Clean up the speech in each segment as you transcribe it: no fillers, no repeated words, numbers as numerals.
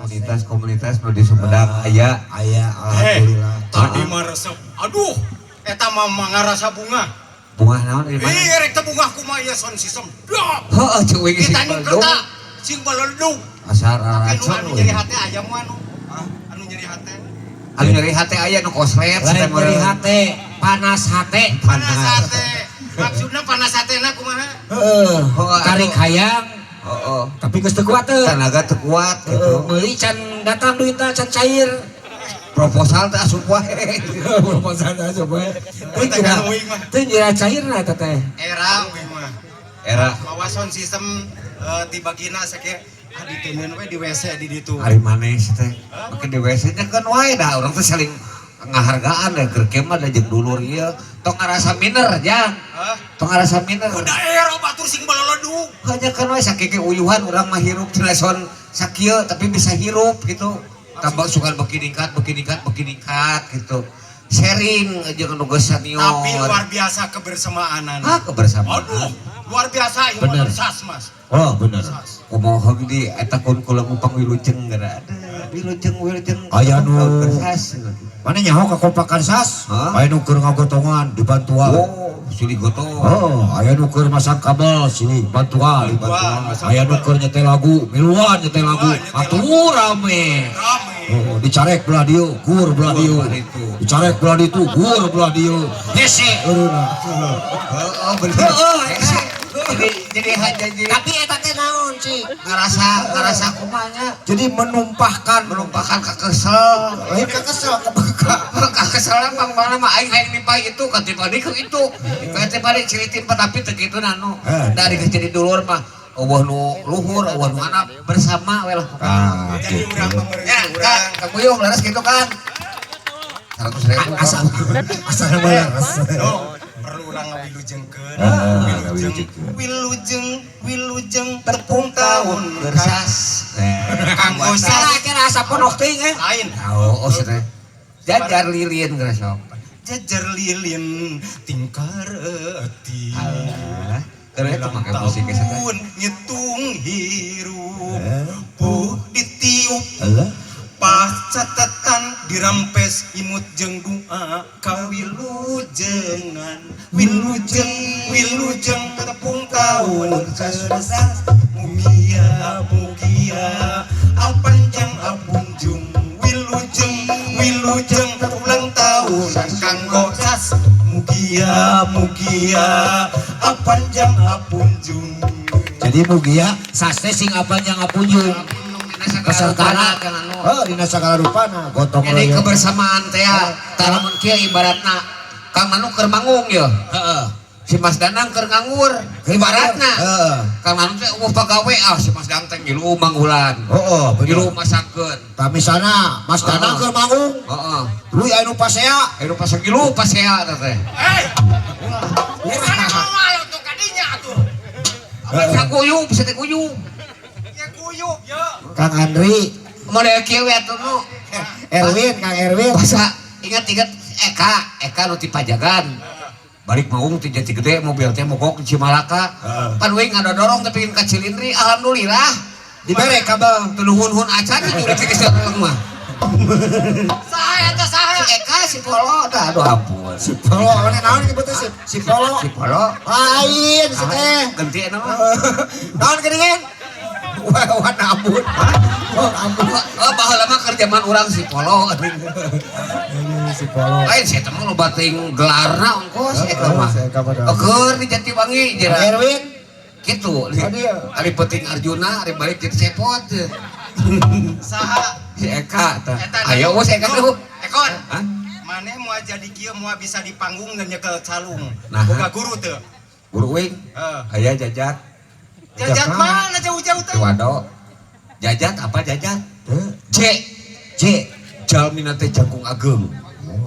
Komunitas-komunitas nu di Sumedang aya. Aya, alhamdulillah. Tadi mah resep. Aduh, eta mah ngarasa bunga. Bunga naon di mana? Ih, rek teh bunga kumaha ieu sound system. Dok. Heeh, cek we Kita nu kerta sing baleledug. Asar Tapi nu aracon anu we. Nyeri hate aya mu anu. Anu nyeri hate. Anu nyeri hate aya nu koslet. Lain nyeri hate, panas hate. Panas hate. Maksudna panas hatena kumaha? Heeh. Oh, Tarik anu. hayang, Heeh. tapi geus teu kuat teu. Tenaga teu kuat Heeh, gitu. meuli can datang duitna can cair. Proposal teh asup wae. Proposal asup wae. Teu jira, teu jira cairna eta teh. Era uing mah. Era. Mawa sound system dibagina sakieu ah diteundeun we di WC di ditu. Ari maneh sih teh. Make di WC nya kan wae dah urang teh saling ngahargaan dan keur kieu mah da jeung dulur ieu. Tong ngarasa minder jang. Hah? Tong ngarasa minder. Udah era batur sing baleledug. Hanya kan wae sakeke uyuhan urang mah hirup cenah son sakieu tapi bisa hirup gitu. Tambah sukan beuki ningkat, beuki ningkat, beuki ningkat gitu. Sharing jeung nu geus senior. Tapi luar biasa kebersamaanan. Ah, kebersamaan. Aduh, luar biasa ieu Bener. mah sas, Mas. Oh, bener. Sas. Kumaha di eta kun kula ngupang wilujeng gara ada. Wilujeng wilujeng. Aya nu- Sas. Mana nyaho kakompakan sas? Hah? Aya nu keur ngagotongan dibantuan. Oh, silih gotong. Oh, aya nu keur masang kabel silih bantuan. Bantuan. Aya nu keur nyetel lagu, miluan nyetel lagu. Miluan, nyetel. Atuh rame. Rame. Oh, dicarek belah dieu, gur belah dieu. Belah ditu. Dicarek belah ditu, gur belah dieu. Hese eureuna. Heeh, bener. Heeh, Hese. Jadi jadi Tapi eta teh naon, Cik? Ngerasa ngerasa kumanya. Jadi menumpahkan. Menumpahkan kakesel. Lain kakesel kebeka. Kakeselan bang mana mah aing hayang nipai itu ka tibadi ke itu. Ka tibadi ciritin tapi teu kitu nanu. Eh. Dari geus jadi dulur mah euweuh nu luhur, euweuh nu anak bersama we lah. Ah, Jadi gitu. urang pemerintah Ya, urang. Kang, Kang Buyung leres gitu kan. 100 ribu. Asal asal leres. No, perlu urang ngawilujengkeun. Ah, Wilujeng, ngawilujengkeun. wilujeng, wilujeng tepung taun Bersas. Kanggo sas. Salah kira asa ponok teuing eh. Lain. Oh, oh sih teh. Jajar lilin geus sok. Jejer lilin tingkar eti. Alah, keur eta make musik geus teh. Tahun ngitung hirup. Eh. Puh ditiup. Alah. Pas catatan dirampes imut jeung doa kawilujengan. Wilujeng wilujeng tepung taun sas, mugia mugia apanjang apunjung. Wilujeng wilujeng ulang tahun kanggo sas, mugia mugia apanjang apunjung. Jadi mugia sas teh sing apanjang apunjung. Pesertana kan anu. Oh, dina sagala rupana gotong Jadi royong. Kebersamaan teh ya, lamun kieu ibaratna Kang Manu keur manggung ya. Heeh. Si Mas Danang keur nganggur ibaratna. Heeh. Kang Manu teh euweuh pagawe, ah si Mas Danang teh ngilu manggulan. Heeh, Ngilu bener. masakeun. Tah misalna Mas Danang Heeh. keur manggung, Heeh. tuluy aya nu pasea. Anu pas ngilu pasea teh teh. Eh, mana mau tuh kadinya atuh. Bisa guyub, bisa teh guyub. Ya guyub ya. Kang Andri, Model kieu we atuh nu. Erwin, Kang Erwin. Masa ingat-ingat Eka, Eka nu ti Pajagan. Balik maung ti Jati Gede mobil teh mogok di Cimalaka. Heeh. Pan we ngadodorong teh pingin ka Cilindri, alhamdulillah. Dibere kabel. Teu nuhun-hun acan itu udah geus mah. Saha eta saha? Si Eka si Polo dah, aduh ampun. Si Polo, mana naon nyebutnya si si Polo? Si Polo. Lain si teh. Ganti eta mah. Naon geuningan? Wah, wah ampun. Oh, ampun. Oh, baheula mah keur zaman urang si Polo. Si Polo. Lain si eta mah loba teuing gelarna ongkos si Eka mah. Si Eka mah dah. Keur di Jatiwangi jera. Erwin. Gitu. Tadi ya. Ari penting Arjuna, ari balik jadi cepot. Saha? Si Eka tah. Eta Ayo we si Eka tuh. Ekon. Hah? Maneh moal jadi kieu moal bisa di panggung dan nyekel calung. Nah. Boga guru teu? Guru wing. Heeh. Aya Jajat. Jajat mana jauh-jauh teh? Wado. Jajat apa Jajat? Teu. C. C. Jalmina teh jangkung ageng.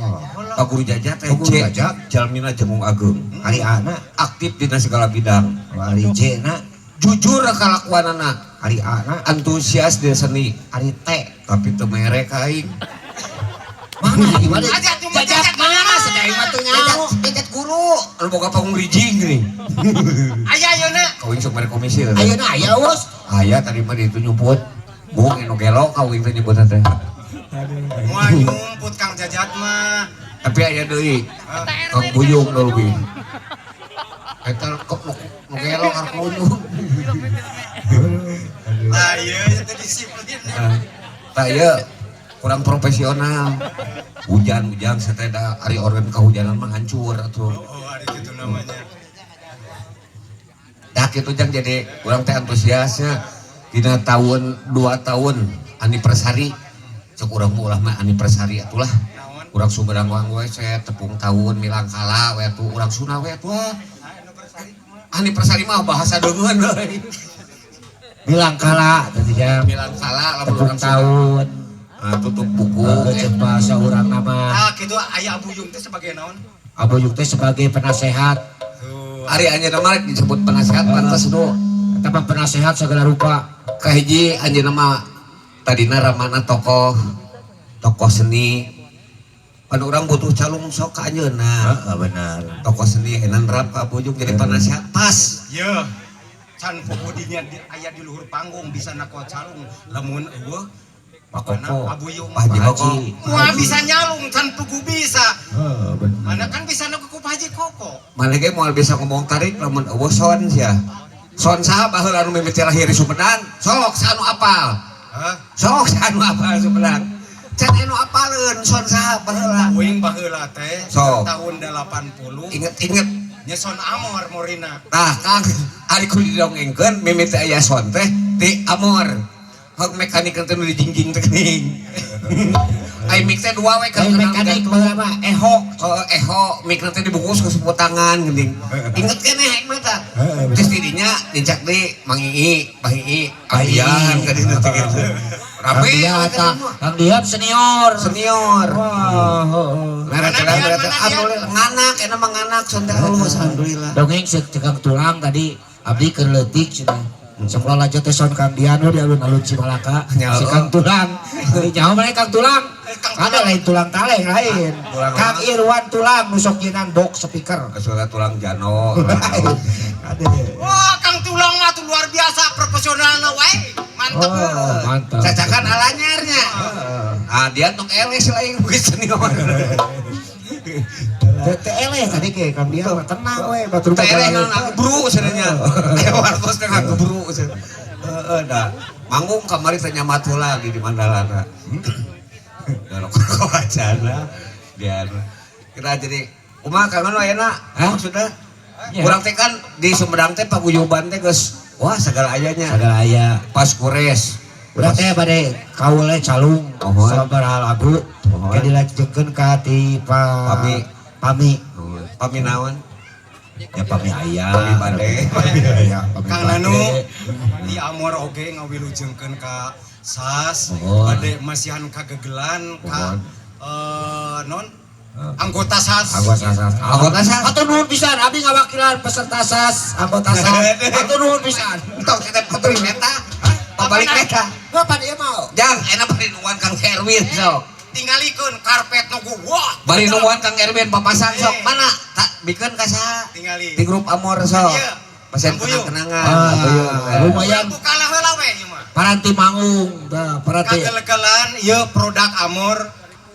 Oh. Pak Guru Jajat teh Oh, Guru C. Jajat. Jalmina jangkung ageng. Ari A na. Aktif dina segala bidang. Ari J na. Jujur kalakuanana. Ari A na. Antusias di seni. Ari T. Tapi teu mere ka aing. Mana di mana? Jajat cuma Jajat mana? Sedai mah teu nyaho. Jajat, jajat guru. Lu boga panggung rijing geuning. Aya ayeuna. Kawin sok mere komisi teh. Ayeuna aya us. Aya tadi mah ditu nyumput. Bung anu gelo ka uing teh nyebutan teh. Moal nyumput Kang Jajat mah. Tapi aya deui. Kang Buyung nu leuwih. Eta kok nu gelo ka Buyung. Tah ieu teh disiplin. Tah ieu kurang profesional. Hujan-hujan saya da ari organ kehujanan mah hancur atuh. Oh, ari kitu namanya. Dah kitu jang jadi urang teh antusiasnya dina tahun 2 tahun anniversary. Cek urang mah ulah mah anniversary atulah. Urang Sumedang we saya tepung tahun milangkala we atuh urang Sunda we atuh. Anniversary mah bahasa deungeun euy. Milangkala tadi jang. Milangkala lamun Tepung urang Sunda. tahun. Nah, tutup buku. Cek bahasa urang nama. Ah, kitu aya Abuyung teh sebagai naon? Abuyung teh sebagai penasehat. Tuh. Ari anjeunna mah disebut penasehat pantes nu. Eta mah penasehat segala rupa. Kahiji anjeunna mah tadina ramana tokoh tokoh seni. Pan urang butuh calung sok ka anjeunna. Heeh benar. Tokoh seni enan rap ka Abuyung jadi penasehat pas. Yeuh. Can pugudinya aya di luhur panggung bisa nakot calung lamun eueuh Pak Koko. Abuyung. Pak Haji Koko. Moal bisa nyalung can pugu bisa. Heeh benar. Mana kan bisa ku Pak Haji Koko. Mana ge moal bisa ngomong tarik lamun eueuh son sia. Son saha baheula anu mimiti lahir di Sumedang? Sok saha nu apal. Hah? Sok saha nu apal Sumedang. Can anu apaleun son saha baheula. Uing baheula teh Sok. tahun 80 Inget-inget. Nya son Amor morina. Tah Kang ari ku didongengkeun mimiti aya son teh ti Amor. Hak mekanik teh nu dijingjing teh geuning. Ai mik teh dua we Ai mekanik baheula mah eho. Oh, eho mik teh dibungkus ke sapu tangan geuning. Inget keneh aing mah tah. Terus didinya nincak deui Mang Ii, Bang Ii, Abian ka ditu teh kitu. Rame Kang Dian tah. Kang Dian senior. Senior. Wah, heeh. Nah, Mana Dian? alhamdulillah nganak enak mah nganak son teh halus alhamdulillah. Dongeng ceuk Kang Tulang tadi abdi keur leutik cenah. Sekolah lanjut teh son Kang Dian di alun-alun Cimalaka. Si Kang Tulang. Nyaho mana Kang Tulang? Ada lain tulang taleng lain. Kang Irwan Tulang nu sok nyinan box speaker. Kesuara tulang jano. Ada. Wah, Kang Tulang mah tuh luar biasa profesionalna wae. Mantep. Oh, mantap. Cacakan alanyarnya. Ah, dia tok eleh lain geus senior. Teh eleh tadi ke Kang Dian mah tenang we batur Teh eleh ngagebru cenah. Aya wartos teh ngagebru cenah. Heeh dah. Manggung kamari teh nyamat heula di Mandalana. Galok wacana dia. Kita jadi kumaha Kang Anu ayeuna? Maksudna urang teh kan di Sumedang teh paguyuban teh geus wah segala ayanya. Segala aya. Pas kures. Urang teh bade kaule calung sabaraha lagu ke dilajengkeun ka ti Pami. Pami. Pami naon? Ya pami aya. Pami bade. Pami aya. Kang Nanu di Amor oge ngawilujengkeun ka SAS bade masihan kagegelan ka non anggota SAS. Anggota SAS. Anggota SAS. Hatur nuhun pisan abdi ngawakilan peserta SAS, anggota SAS. Hatur nuhun pisan. Entong kita putri meta. Pabalik meta. Bapak ieu mau. Jang, enak bari nungguan Kang Erwin sok. Tingalikeun karpet nu wah. Bari nungguan Kang Erwin papasan sok. Mana? Tak bikeun ka saha? Tingali. Di grup Amor sok. Pasien kenang-kenangan. Lumayan. Buka lah heula we ieu mah. Paranti manggung, dah paranti. Kagelegelan ieu produk Amor.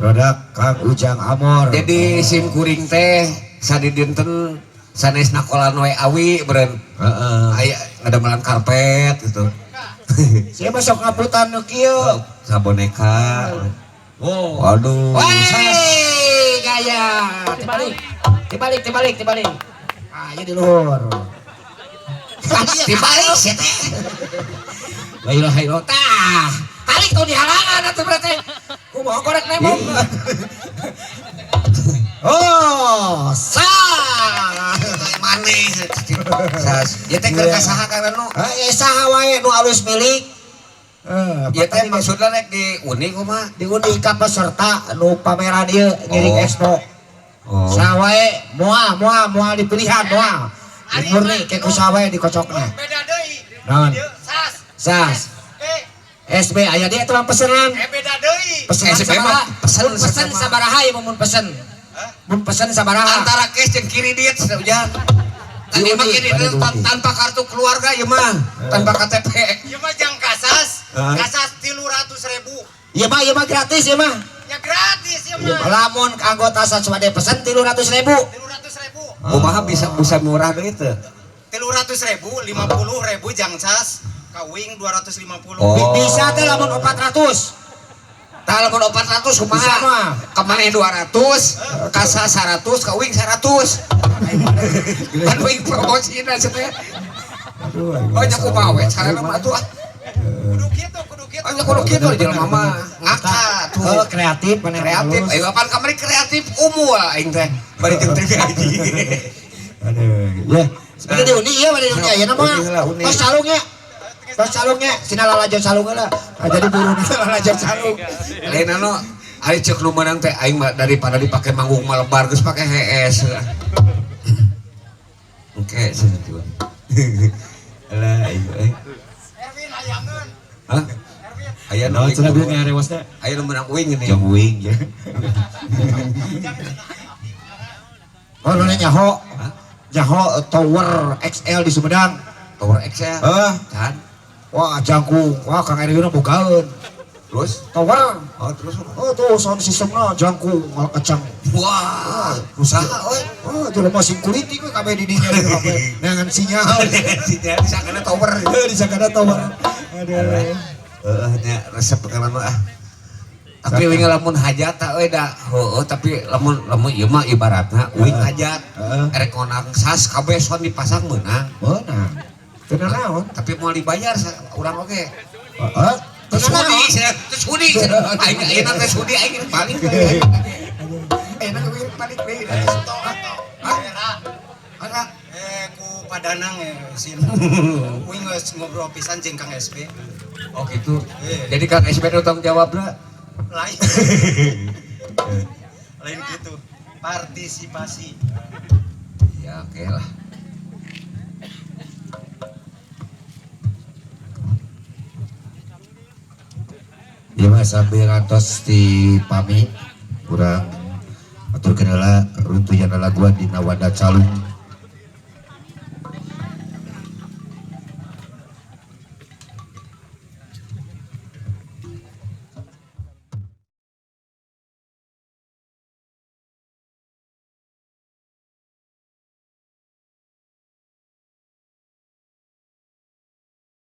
Produk Kang Ujang Amor. Jadi sim kuring teh sadidinten sanes nakolan we awi beureun. Heeh. Aya ngadamelan karpet gitu. Saya masuk ngaputan nu kieu. Saboneka. Oh. Waduh. Wey, gaya. Tibalik. Tibalik, tibalik, tibalik. Ah, ieu di luhur. Dibalik sia teh. La ilaha illallah. Tah, kali tau dihalangan atuh berarti. Kumaha korek nemong. Oh, sah. Maneh. Sas. Ieu teh keur ka saha Kang Ranu? Eh, saha wae nu alus milik. Ieu teh maksudna rek diundi kumaha? Diundi ka peserta nu pameran ieu ngiring expo. Saha wae moal moal moal dipilihan moal. Murni ke ku saha wae dikocokna. Beda deui. Naon? SAS. SAS. SB aya dia tukang pesenan. Beda deui. Pesenan SB sabaraha? mah pesen Mun pesen sabaraha ieu mun pesen? Mun pesen sabaraha? Antara cash jeung kredit ujang. Tadi mah Diundi, kredit pada diundi. tanpa kartu keluarga ieu mah, tanpa KTP. Ieu mah jang ka SAS. Kasas 300.000. Ieu mah gratis ieu mah. Ya gratis ieu mah. Lamun anggota sas bade pesen 300.000. 300.000. Kumaha bisa murah deui teu? 300.000, 50.000 jang sas, ka uing 250. Oh. Bisa teh lamun 400. Tah lamun 400 kumaha? Ka maneh 200, ka sas 100, ka uing 100. Kan uing promosina cenah. Aduh, Oh nya kumaha we carana mah atuh ah. Kudu kitu, kudu kitu. Oh nya kudu kitu jelema mah ngaka tuh. Oh, kreatif mana Kreatif, ayo apaan kamari kreatif umul aing teh. Bari jeung teu gaji. Aduh, ya. Seperti diundi ieu bade diundi ayeuna mah. Tos calungnya. Tos calungnya, sina lalajo calung heula. Jadi buruh lalajo calung. Lain anu ari ceuk nu meunang teh aing mah daripada dipake manggung malebar geus pake HS. Oke, cenah tuh. Alah aing euy. Erwin hayangeun. Hah? Erwin. Aya nu Naon cenah bieu ngarewosna? Aya nu meunang uing ini. Jong uing ya. Oh, nu nyaho. Nyaho Tower XL di Sumedang. Tower XL. Heeh. Kan. Wah, jangkung. Wah, Kang Erwin bogaeun. Terus? Tower. Oh, terus. Oh, tuh sound systemna jangkung kecang. Wah, usaha euy. Oh, jelema sing kuliti we kabeh di dinya di kabeh. Neangan sinyal. Sinyal disangkana tower. Heuh, disangkana tower. Aduh. Heeh, nya resep kana mah ah. Tapi uing lamun hajat euy da. Heueuh, tapi lamun lamun ieu mah ibaratna uing hajat. Erek ngonang sas kabeh sound dipasang meunang. Meunang. Teu naon. Tapi moal dibayar urang oge. Heeh. Terus sudi, terus sudi. Aing ayeuna teh sudi aing paling. Ayeuna uing paling deui. Era. Ku padanang sin. Uing geus ngobrol pisan jeung Kang SB. Oh gitu. Jadi Kang SB nu tanggung jawabna? Lain. Lain gitu. Partisipasi. Ya oke lah. Ya mas sambil ngantos di pamit kurang aturkeun heula runtuyan laguan dina Wanda Calung.